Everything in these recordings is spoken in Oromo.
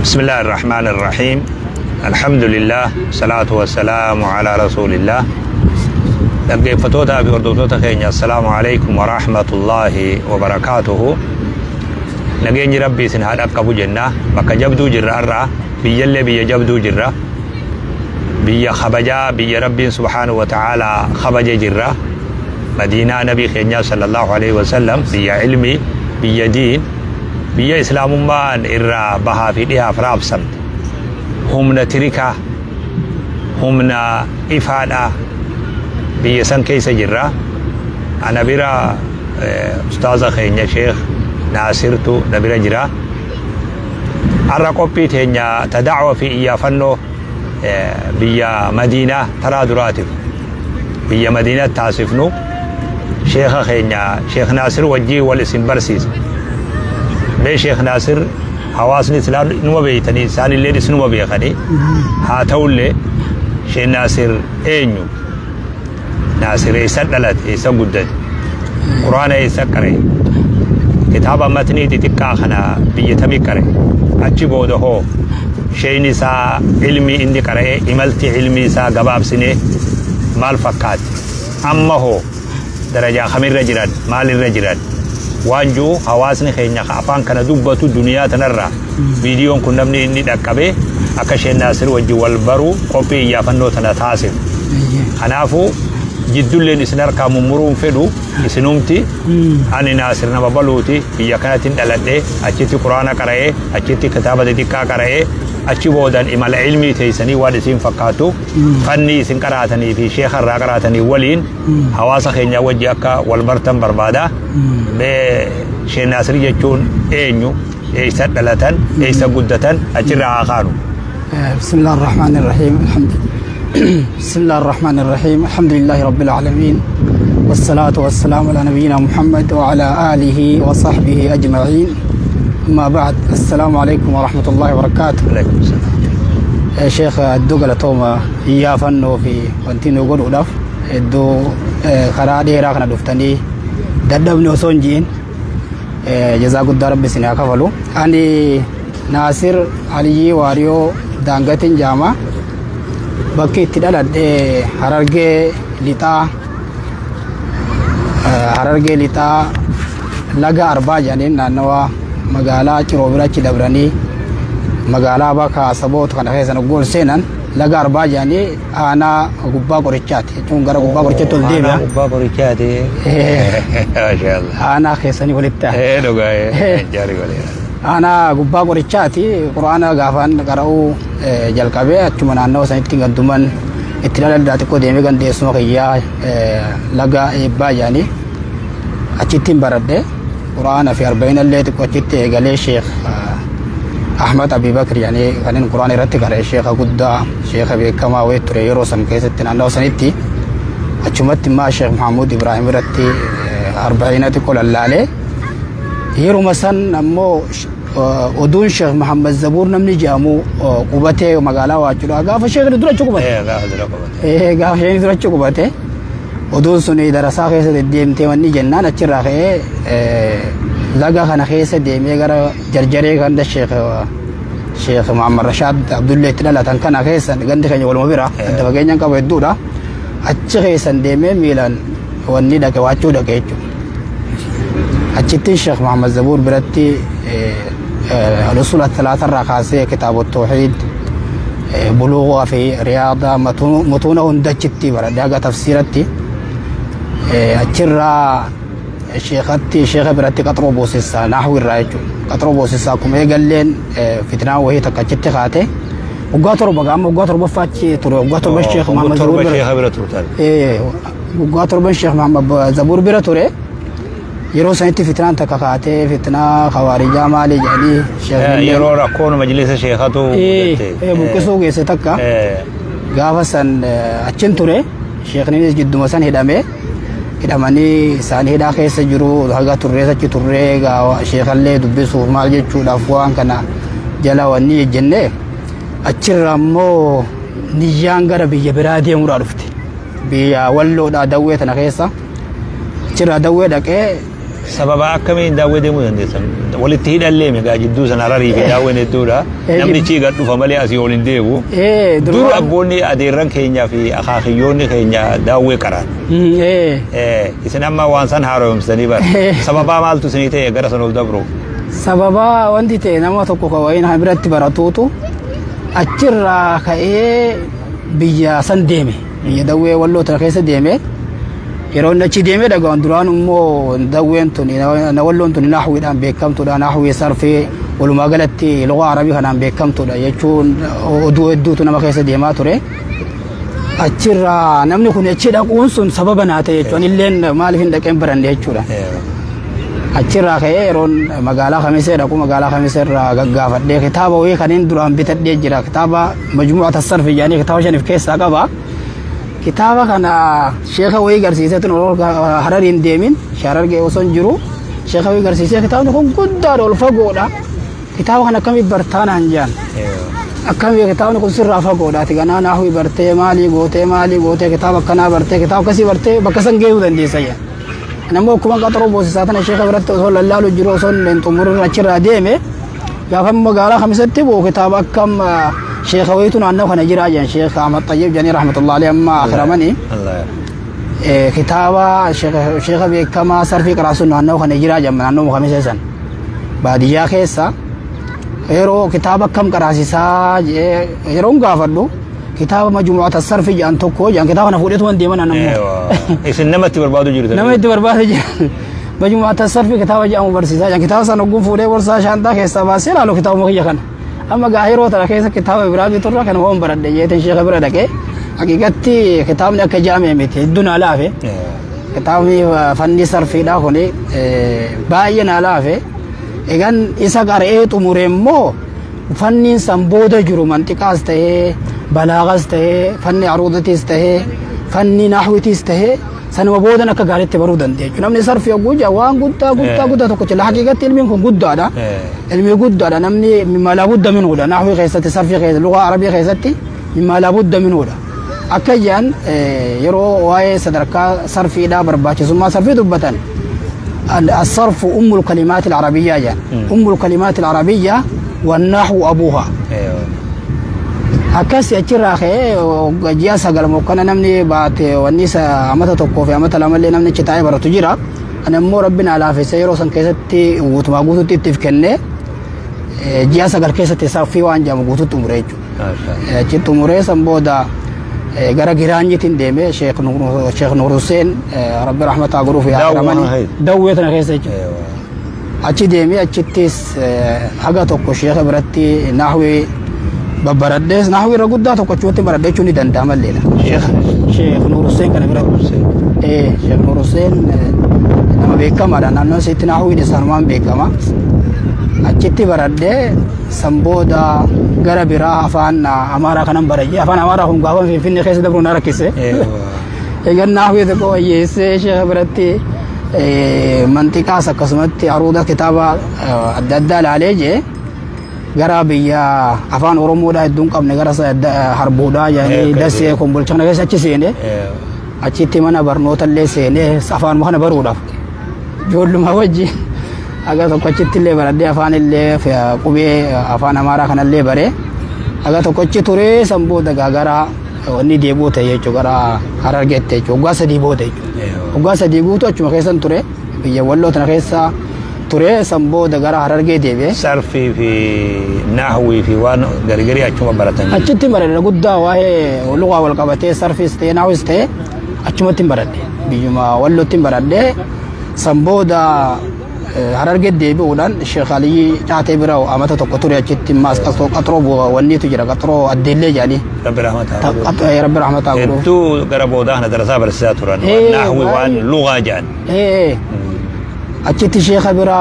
بسم الله الرحمن الرحيم الحمد لله الصلاة والسلام على رسول الله. Dhaggeeffattoota fi hordoftoota keenya, assalaamu alaikum wa rahmatullahi wa barakaatuhu. Nageenyi Rabbii isin haa dhaqqabu jenna. Bakka jabduu jirra har'a, biyyallee biyya jabduu jirra, biyya kabajaa, biyya Rabbiin subhaanahu wa ta'aalaa kabaje jirra, Madiinaa Nabii keenyaa sallallahu alaihi wasallam, biyya ilmii, biyya diin, biyya Islaamummaan irraa bahaa fi dhihaaf raabsamte, humna tirikaa, humna ifaadha, biyya san keessa jirra. Ana bira ustaaza keenya Sheekh Naasirtu na bira jira. Har'a qophii teenya ta da'wa fi iyyaafannoo biyya Madiinaa taraa duraatiif biyya Madiinaa taasifnu, sheekha keenya Sheekh Naasir wajjii wal isin barsiisa. Mee Sheekh Naasir, hawaasni islaam numa beeytanii, isaanillee isinuma beekanii, haa ta'ullee Sheekh Naasir eenyu? Naasir eessa dhalate? Eessa guddate? Quraana eessa qare? Kitaaba matnii xixiqqaa kana biyya tamii qare? Achi booda hoo sheeyni isaa, ilmii inni qara'ee, imalti ilmii isaa gabaabsinee maal fakkaatti? Amma hoo darajaa kamirra jiran? Maalirra jiran? Waan jiru hawaasni keenya ka afaan kana dubbatu duniyaa tanarraa viidiyoon kun namni inni dhaqqabee akka Sheekh Naasir wajjin wal baruu qophii iyyaafannoo tana taasif. Kanaafuu jiddulleen isin harkaa mummuruun fedhu isinumti. Ani Naasir nama baluuti, biyya kanatti dhaladhe, achitti Quraana qara'ee, achitti kitaaba xixiqqaa qara'ee, achi boodan imala ilmii teessanii waan isin fakkaatu, fanni isin qaraatanii fi sheeka irraa qaraatanii waliin hawaasa keenya wajji akka wal bartan barbaada. Mee Sheekh Naasir jechuun eenyu? Eessa dhalatan? Eessa guddatan? Achirraa haa kaanu. بسم الله الرحمن الرحيم، الحمد بسم الله الرحمن الرحيم، الحمد لله رب العالمين، والصلاة والسلام على نبينا محمد وعلى آله وصحبه أجمعين، أما بعد، السلام عليكم ورحمة الله وبركاته. Alaikum salaam. Sheekh, hedduu galatooma iyyaafannoo fi wanti nu godhuudhaaf hedduu karaa dheeraa kana dhuftanii dadhabni osoo hin ji'in, jazaa guddaa Rabbi isin haa kafalu. Ani Naasir Aliyyii Waariyoo Daangatiin jaama. Bakki itti dhaladhe Harargee Lixaa, Harargee Lixaa Laga Arbaa jedhaniin, naannawa magaalaa Ciroo bira achi dabranii magaalaa bakka saboota kana keessa gool seenan, Laga Arbaa jedhanii, aanaa Gubbaa Qorichaati jechuun gara Gubbaa Qorichaatti ol deebi'a. Aanaa Gubbaa Qorichaati. Maashaallah. Aanaa keessanii walitti ta'a. Ee, dhugaa, jaarii godheera. Aanaa Gubbaa Qorichaati. Quraana gaafaan qara'uu jalqabee achuma naannawa sanitti, ganduman itti dhaladhaa xiqqoo deemee gandeessuma kiyyaa Laga Eebbaa jedhanii achittiin baradhe. Quraana fi arba'ina illee xiqqoo achitti eegalee, Sheekh Ahmad Abi Bakr jedhanii kan inni Quraana irratti qara'e, sheekha guddaa, sheekha beekamaa wayii ture yeroo san keessatti naannawa sanitti. Achumatti immoo Sheekh Mahamud Ibrahim irratti arba'ina xiqqoo lallaalee, yeruma san ammoo oduun Sheekh Muhammad Zabuur namni jedhamu qubatee magaalaa Waachuudha. Gaafa sheekni dura achi qubate. Ee, gaafa dura qubate. Ee, gaafa sheekni dura achi qubate oduun sun darasaa keessa deddeemtee wanni jennaan achirraa ka'ee laga kana keessa deemee gara Jarjaree ganda Sheekh Muhammad Rashaad Abdullee itti dhalatan kana keessa, gandi keenya waluma bira, adda fageenyaan qabu hedduudha. Achi keessan deemee miilaan wanni dhaqe, Waachuu dhaqe jechuudha. Achittiin Sheekh Muhammad Zabuur biratti al-usul al-thalaatha irraa kaasee kitaaba tawhiid, buluugaa fi riyaada, mutuuna hunda achitti baradhe haga tafsiiratti. Achirraa sheekatti, sheeka biratti qaxroo boosessaa nahwi irraa jechuudha. Qaxroo boosessaa akkuma eegalleen fitnaan wayii takka achitti kaate. Waggaa 7 gaama, waggaa torbaffaa achi ture. Waggaa 7 Sheekh Muhammad Torba Zabuur bira sheeka bira turtan. Waggaa 7 Sheekh Muhammad Zabuur bira ture. Yeroo sanitti fitnaan takka kaatee, fitnaa khawaarijaa maali jedhanii sheekni Yeroo rakkoon majlisa sheekatu mudatte. Buqqisuu geesse takka. Gaafa san achin ture. Sheekninis jidduma san hidhame. Hidhamanii isaan hidhaa keessa jiru haga turrees achi turree, sheekallee dubbisuuf maal jechuudhaaf waan kana jala wanni jenne, achirra ammoo niyyaan gara biyya biraa deemuudhaa dhufte. Biyya Walloodhaa Dawwee tana keessa. Achirraa Dawwee dhaqee Sababa akkamiin Daawwee deemuu dandeessan? Walitti hidhallee meeqa jidduu sana Hararii fi Daawween hedduudha. Namni chii gad dhufa malee asii ol hin deemu. Dur abboonni adeerran keenyaa fi akaakiyyoonni keenya Daawwee qaraan. Isin amma waan san haaromsanii bara. Sababaa maaltu isinii ta'e gara sana ol dabru? Sababaa wanti ta'e nama tokko kan wayiin biratti baratuutu achirraa ka'ee biyya san deeme. Biyya Dawwee Walloo tana keessa deeme. Yeroo inni achi deemee dhaga'an duraan immoo Dawween tun Walloon tun nahwiidhaan beekamtuudha. Nahwii sarfii walumaa galatti lugaa Arabii kanaan beekamtuudha jechuun oduu hedduutu nama keessa deemaa ture. Achirraa namni kun achi dhaquun sun sababa naa ta'e jechuudha. Anilleen maaliif hin dhaqeen baranne jechuudha. Achirraa ka'ee yeroon magaalaa Kamisee dhaqu magaalaa Kamisee irraa gaggaafadhee kitaaba wayii kanneen duraan bitadhee jira. Kitaaba Majmuu'ata Sarfi jedhanii kitaaba shaniif keessaa qaba. Kitaaba kana sheeka wayii garsiisee tun Hararii hin deemin Harargee osoo hin jiru sheeka wayii garsiisee kitaabni kun guddaadha ol fagoodha. Kitaaba kana akkamitti bartaa naan jedhan. Akkami kitaabni kun sirraa fagoodha ati ganaa naahwii bartee maalii gootee maalii gootee kitaaba akkanaa bartee kitaaba akkasii bartee bakka san geessuu dandeessa jedhan. Namni akkuma qaxaroo boosisaa tana sheeka biratti osoo lallaalu jiru osoo hin xumurin achirraa deeme gaafa magaalaa Kamisatti bu'u kitaaba akkam sheeka wayiitu naannoo kana jira jedhan Sheeka Ahmad Xayyib jedhanii rahmatullahi alayhi amma akhiramanii. Kitaaba sheeka beekamaa sarfii qaraasuun naannoo kana jira jedhan naannoo Kamisee san baadiyyaa keessa yeroo kitaaba akkam qaraasisaa yeroon gaafadhu kitaaba majmuu'ata sarfi jedhan tokko jedhan kitaaba kana fuudheetu waan deeman ammoo. Isin nama itti barbaadu jirtu. Nama itti barbaadu jira. Majmuu'ata sarfi kitaaba jedhamu barsiisaa jedhan kitaaba sana ogguun fuudhee borsaa shaantaa keessaa baasee ilaalu kitaabuma kiyya kana. Amma gaa yeroo tana keessa kitaaba biraa biturra kana waan baradhe jeeteen sheeka bira dhaqee haqiiqatti kitaabni akka jaamee miti hedduu naa laafe. Kitaabni fanni sarfiidhaa kuni baay'ee naa laafe. Egan isa qara'ee xumure immoo fanniin san booda jiru manxiqaas ta'ee balaaqas ta'ee fanni aruudatis ta'ee fanni nahwitis ta'ee sanuma boodan akka gaariitti baruu dandeenya. Namni sarfi yogguu jedhu waan guddaa guddaa guddaa tokko jira. Haqiiqatti ilmiin kun guddaadha. Ilmi guddaadha. Namni mimmaa laa budda minhuudha. Nahwii keessatti sarfii keessatti lugaa arabii keessatti mimmaa laa budda minhuudha. Akka jedhan yeroo waa'ee sadarkaa sarfiidhaa barbaachisummaa sarfii dubbatan الصرف أم الكلمات العربية جان أم الكلمات العربية والنحو أبوها. Akkasi achirraa ka'ee ji'a 9 mokkana namni baate wanni isa amata tokkoo fi amata lamallee namni achi taa'ee baratu jira. Ani immoo rabbi naa laafessee yeroo san keessatti guutumaa guututti ittiif kennee ji'a 9 keessatti sarfii waan jedhamu guututti xumure jechuudha. Achi xumuree san booda gara Giraanyitiin deemee Sheekh Nuur Hussein rabbi rahmataa godhuuf yaalamanii Dawwee tana keessa jechuudha. Achi deemee achittis haga tokko sheekha biratti nahwii babbaradhees nahwii irra guddaa tokko achumatti baradhe jechuun ni danda'ama illee. Sheekh Nuur Hussein kana biratti. Sheekh Nuur Hussein nama beekamaadha. Naannoo isitti nahwiin isaanumaan beekama. Achitti baradhee san booda gara biraa afaan Amaaraa kanan baradhe. Afaan Amaaraa kun gaafa Finfinnee keessa dabruun na rakkise. Egaa nahwii tokko wayyeessee sheekha biratti manxiqaas akkasumatti aruuda kitaaba adda addaa ilaalee jee gara biyya afaan Oromoodhaa hedduun qabne gara harbuudhaa jedhanii Dasee Kombolcha kana keessa achi seene achitti mana barnoota illee seenee afaanuma kana baruudhaaf ijoolluma wajji haga tokko achitti illee baradhee afaan illee qubee afaan Amaaraa kanallee baree haga tokko achi turee san booda gara wanni deebi'uu ta'e jechuudha gara Harargeetti jechuudha waggaa 3 booda jechuudha. Waggaa 3 guutuu achuma keessan ture biyya Walloo tana keessa ture san booda gara Harargee deebi'e. Sarfii fi naahwii fi waan gargarii achuma baratan. Achitti baradhe guddaa waa'ee lugaa wal qabatee sarfiis ta'e naahwis ta'e achumatti baradhe biyyuma Wallootti baradhe san booda Harargee deebi'uudhaan Sheekh Aliyyi Caatee bira amata tokko ture achitti maas qaxroo wanniitu jira qaxroo addeellee jedhanii. Rabbi rahmataa godhu. Rabbi rahmataa godhu. Hedduu gara boodaa kana darasaa barsiisaa turan. Waan naahwi waan lugaa jedhan. Achitti sheekha bira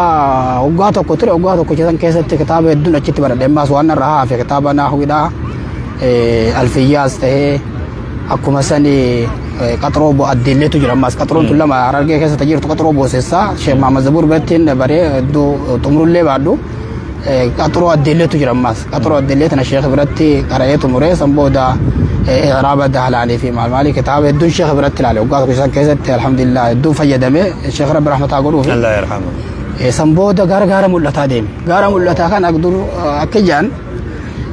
waggaa tokko ture waggaa tokko san keessatti kitaaba hedduun achitti baradhe ammaas waan narra hafe kitaaba naahwiidhaa alfiyyaas ta'ee akkuma sani qaxroo addeelleetu jira ammaas qaxroon tun lama Harargee keessa jirtu qaxroo boosessaa Sheekh Mahamad Zabuur biratti baree hedduu xumurullee baadhu Qaxuroo addeelleetu jira ammaas. Qaxuroo addeellee tana sheekha biratti qara'ee xumuree san booda iraaba dahlaanii fi maal maalii kitaaba hedduun sheekha biratti ilaale. Waggaa tokko isaan keessatti alhamdulillah hedduun fayyadame sheekha rabbi rahmataa godhuufi. Allah yarhamu. San booda gara gaara mul'ataa deeme. Gaara mul'ataa kan dur akka jaan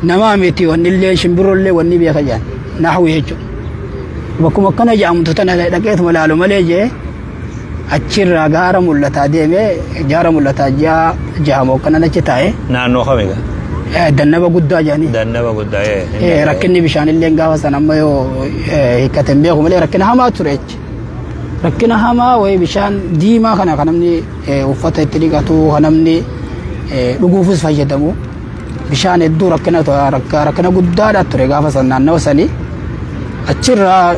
namaa miti wanni illee shimbirroollee wanni beeka jaan nahwi jechuudha. Bakkuma akkana jedhamtu tana dhaqeetuma laalu malee jee achirraa gaara mul'ataa deeme gaara mul'ataa ji'a jaha mookkanan achi taa'e. Naannoo kami gaa? Dannaba guddaa jedhanii. Dannaba guddaa ee. Rakkinni bishaanillee gaafa san amma yoo hiikkate hin beeku malee rakkina hamaa ture jechi. Rakkina hamaa wayii bishaan diimaa kana kan namni uffata itti dhiqatu kan namni dhuguufis fayyadamu bishaan hedduu rakkina rakkina guddaadha ture gaafa san naannawa sanii. Achirraa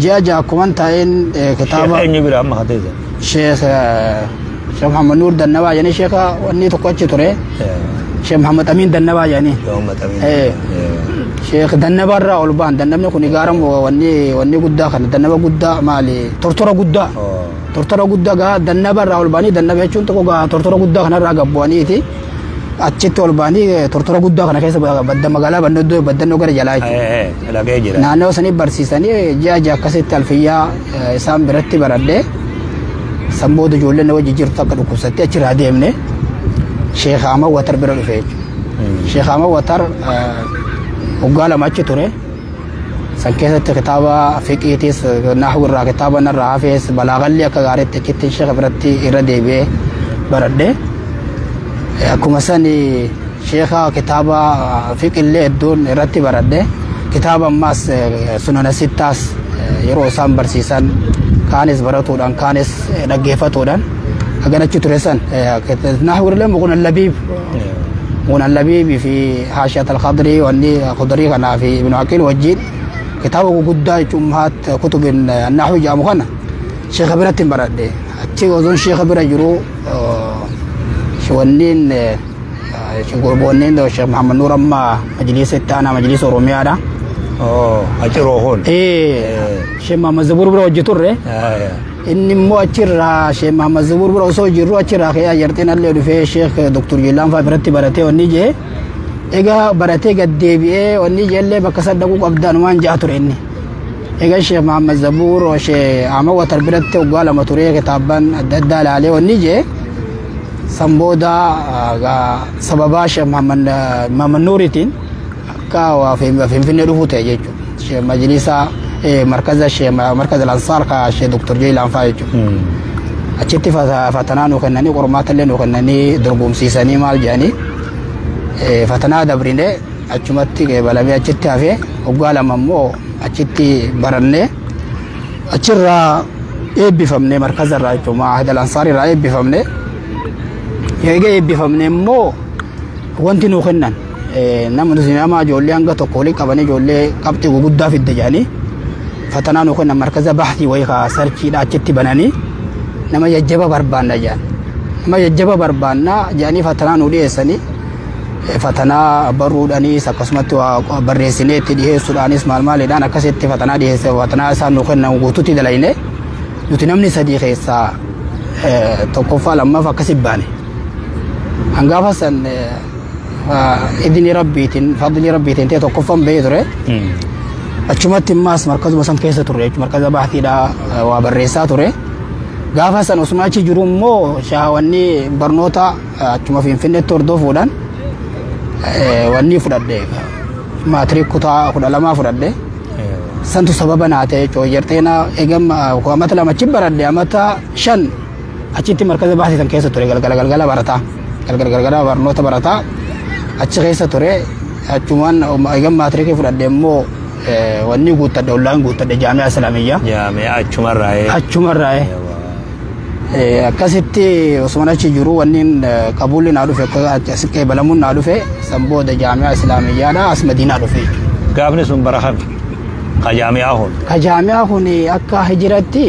ji'a ja'a akkuman taa'een kitaaba. Sheekh eenyu bira amma hateessa? Sheekh Sheekh Muhammad Nuur Dannabaa jedhanii sheekha wanni tokko achi ture. Sheekh Muhammad Amiin Dannabaa jedhanii. Muhammad Amiin. Sheekh Dannabaa irraa ol ba'an dannabni kun gaara wanni wanni guddaa kana dannaba guddaa maali tortora guddaa. Tortora guddaa gaa dannaba irraa ol ba'anii dannaba jechuun tokko gaa tortora guddaa kanarraa gad bu'aniiti. Achitti ol ba'anii tortora guddaa kana keessa badda magaalaa Bandoddoo baddannoo gara jalaa jechuudha. Dhagee jira. Naannoo sanii barsiisanii ji'a ji'a akkasitti alfiyyaa isaan biratti baradhee san booda ijoolleen na wajji jirtu akka dhukkubsattee achirraa deemne Sheekh Ahmad Watar bira dhufe jechuudha. Sheekh Ahmad Watar waggaa 2 achi ture. San keessatti kitaaba fiqiitis nahwu irraa kitaaba narraa hafees balaagallee akka gaariitti achitti sheekha biratti irra deebi'ee baradhe. Akkuma san sheekha kitaaba fiqillee hedduun irratti baradhe. Kitaaba ammaas sunana sittaas yeroo isaan barsiisan kaanis baratuudhaan kaanis dhaggeeffatuudhaan hagan achi ture san nahwu illee muquna labiib Muun Allabiibii fi Haashiyat Al-Khadrii wanni Khudrii kanaa fi Ibn Aqiil wajjin kitaaba guguddaa jechuun ummahaat kutubin nahwi jedhamu kana sheekha biratti hin baradhe. Achi osoon sheekha bira jiru wanniin wanniin Sheekh Muhammad Nuur amma majliisa itti aanaa majliisa Oromiyaadha. Achi roohoon. Sheekh Muhammad Zabuur bira hojii turre. Inni immoo achirraa Sheekh Mahammad Zubuur bira osoo jirru achirraa ka'ee Ajarxinallee dhufee Sheekh Dr. Jiilaan fa'aa biratti baratee wanni jee egaa baratee gad deebi'ee wanni jeellee bakka san dhaquu qabdaan waan ja'a ture inni. Egaa Sheekh Mahammad Zabuur Sheekh Ahmad Watar biratti waggaa 2 turee kitaabban adda addaa ilaalee wanni jee san booda sababaa Sheekh Mahammad Nuuriitiin akka Finfinnee dhufuu ta'e jechuudha. Sheekh Majlisa markaza Sheekh markaza Al-Ansaar ka Sheekh Dr. Jeelaan fa'aa jechuudha. Achitti fatanaa nuu kennanii qormaata illee nuu kennanii dorgomsiisanii maal jedhanii fatanaa dabrine achumatti qeebalamee achitti hafee waggaa 2 immoo achitti barannee achirraa eebbifamne markaza irraa jechuudha. Maahid Al-Ansaar irraa eebbifamne. Eega eebbifamne immoo wanti nuu kennan nama nuti nama ijoollee hanga tokko waliin qabanii ijoollee qabxii guguddaa fidde jedhanii fatanaa nuu kennan markaza bahtii wayii ka sarchiidha achitti bananii nama jajjaba barbaanna jedhan. Nama jajjaba barbaanna jedhanii fatanaa nuu dhiyeessanii fatanaa barruudhaanis akkasumatti waa barreessinee itti dhiyeessuudhaanis maal maaliidhaan akkasitti fatanaa dhiyeesse fatanaa isaan nuu kennan guututti dalayne nuti namni sadii keessaa tokkoffaa lammaffaa akkasi baane. Hangaafa san idni rabbiitiin fadli rabbiitiin ta'e tokkoffaan bahee ture. Achumatti immaas markazuma san keessa turre jechuudha. Markaza baatiidha waa barreessaa ture. Gaafa san osuma achi jiru immoo shaawanni barnoota achuma Finfinneetti hordofuudhaan wanni fudhadhe maatirik kutaa 12 fudhadhe. Santu sababa naa ta'e jechuudha. Jarteena eegam amata 2 achi baradhe amata 5 achitti markaza baasii san keessa ture galgala galgala barataa galgala galgala barnoota barataa achi keessa ture achumaan eegan maatirikii fudhadhe immoo wanni guuttadhe ollaan guuttadhe jaami'a islaamiyyaa. Jaami'a achumarraa. Achumarraa. Akkasitti osuma achi jiru wanni qabuulli naa dhufe as qeebalamuun naa dhufe san booda jaami'a islaamiyyaadha as madiinaa dhufe. Gaafni sun bara kami? Ka jaami'aa kun? Ka jaami'aa kun akka hijiratti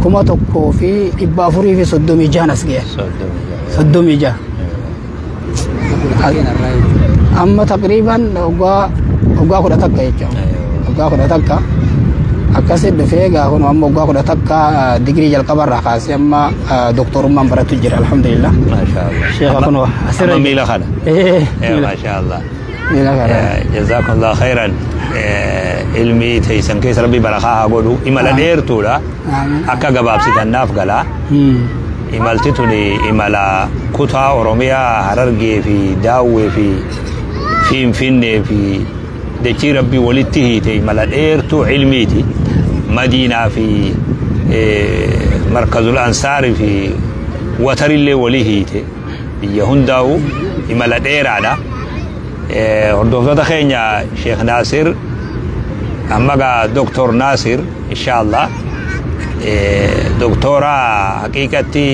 1436 as ga'e. 36. Amma taqriiban waggaa 11 jechuudha. Waggaa 11. Akkasi dhufee egaa kun amma waggaa 11 digirii jalqabarraa kaasee amma doktorummaan baratu jira, alhamdulillah. Maasha Allah. Sheekha kunoo asirra Amma miila kana. Eh, Maasha Allah. Miila kana. Jazakallah khairan. Ilmi teessan keessa Rabbi barakaa haa godhu. Imala dheertuudha. Amiin. Akka gabaabsitan naaf galaa. Imalti tuni imala kutaa Oromiyaa Harargee fi Daawwee fi Finfinnee fi dachii Rabbii walitti hiite, imala dheertuu ilmiiti. Madiinaa fi Markazul Ansaarii fi Watarillee walii hiite. Biyya hundaa'u imala dheeraadha. Hordoftoota keenya, Sheekh Naasir amma gaa Doktor Naasir, inshallah, doktora haqiiqatti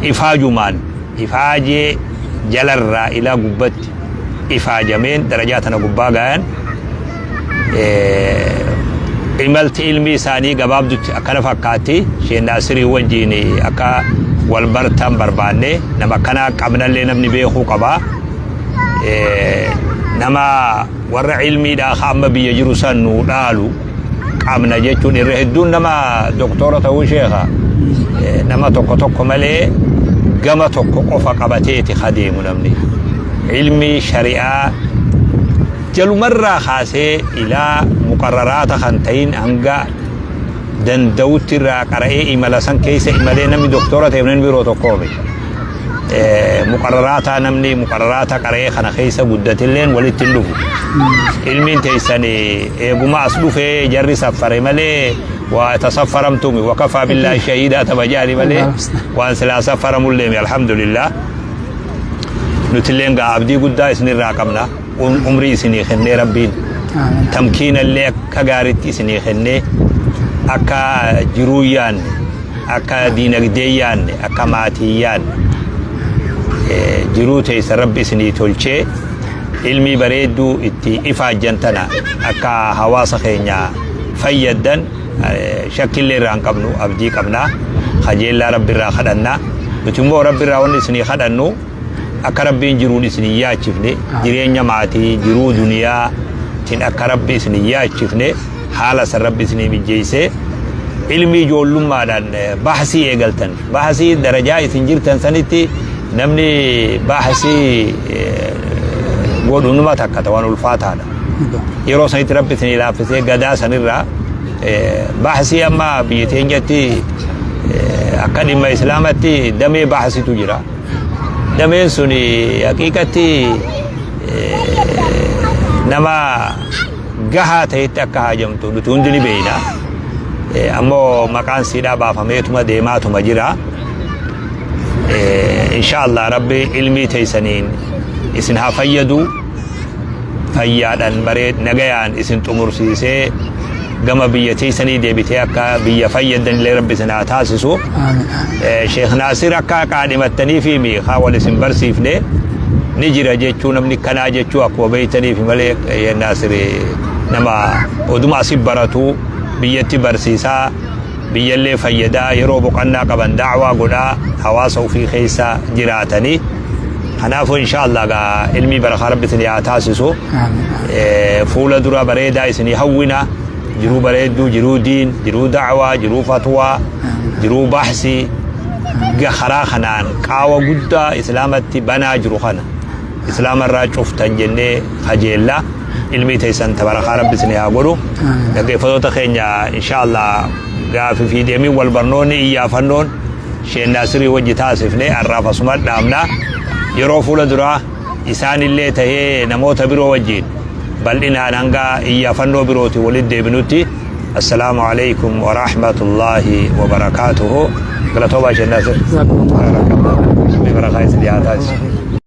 ifaajumaan ifaajee jalarraa ilaa gubbatti ifaajameen darajaa tana gubbaa gayan. Imalti ilmi isaanii gabaabdutti akkana fakkaatti. Sheekh Naasirii wajjiin akka wal bartan barbaanne. Nama akkanaa qabnallee namni beekuu qaba. Nama warra ilmiidhaa ka amma biyya jiru san nuu dhaalu qabna jechuun irra hedduun nama doktora ta'uu, sheekha, nama tokko tokko malee gama tokko qofa qabateeti kadeemu. Namni ilmii shari'aa jalumarraa kaasee ilaa muqarraraata kan ta'in hanga danda'utti irraa qara'ee imala san keessa imalee namni doktora ta'e namni biroo tokkoomi. Muqarraraataa namni muqarraraata qara'ee kana keessa guddatilleen walitti hin dhufu. Ilmiin teessan eeguma as dhufee jarri saffare malee waa tasaffaramtumi wakafaa billaahi shahiidaa tabajaani malee waan silaa saffaramulleemi, alhamdulillah. Nutilleen gaa abdii guddaa isinirraa qabna. Umrii isinii kennee Rabbiin tamkiinallee akka gaariitti isinii kennee, akka jiruu yaanne, akka diinagdee yaanne, akka maatii yaanne, jiruu teessa Rabbi isinii tolchee ilmii bareedduu itti ifaajjan tana akka hawaasa keenya fayyaddan shakkillee irraa hin qabnu, abdii qabna, kajeellaa Rabbi irraa kadhanna. Nuti immoo Rabbi irraa wanni isinii kadhannu akka Rabbiin jiruun isin hin yaachifne, jireenya maatii, jiruu duniyaa tin akka Rabbi isin hin yaachifne, haala san Rabbi isinii mijjeessee ilmi ijoollummaadhaan bahsii eegaltan. Bahsii darajaa isin jirtan sanitti namni bahsii godhu numa takka waan ulfaataadha. Yeroo sanitti Rabbi isinii laaffisee gadaa sanirraa bahsii amma biyya teenyatti akka dhimma islaamatti damee bahsitu jira. Dameen sun haqiiqatti nama gahaa ta'etti akka haajamtu nuti hundi ni beekna. Ammoo maqaan siidhaa baafameetuma deemaatuma jira. Insha Allah Rabbi ilmii teessaniin isin haa fayyadu. Fayyaadhaan baree nagayaan isin xumursiisee gama biyya teessanii deebitee akka biyya fayyadan illee Rabbi isin haa taasisu. Sheekh Naasir akka qaadhimattanii fi haa wal isin barsiifne ni jira jechuu, namni kanaa jechuu akkuma beektaniif malee, Naasir nama oduma asi baratu biyyatti barsiisaa, biyyallee fayyadaa, yeroo boqannaa qaban daawaa godhaa hawaasa ofii keessa jiraatanii. Kanaafuu insha Allah gaa ilmii barakaa Rabbi isin haa taasisu. Fuula dura bareedaa isinii hawwina. Jiruu bareedduu, jiruu diin, jiruu da'waa, jiruu fatwaa, jiruu bahsii karaa kanaan qaawa guddaa islaamatti banaa jiru kana islaamarraa cuftan jennee kajeella. Ilmii teessan tabarakaa Rabbi isinii haa godhu. Dhaggeeffattoota keenya, insha Allah gaafii fi deemiin wal barnoonni iyyaafannoon Sheekh Naasirii wajji taasifne har'aaf asuma dhaabna. Yeroo fuula duraa isaanillee tahee namoota biroo wajjiin bal'inaan hanga iyyaafannoo birooti walitti deebinutti, assalaamu alaikum wa rahmatullaahi wa barakaatuhu. Galatoomaa, Sheekh Naasir. Barakallah. Barakaa isin haa taasisu.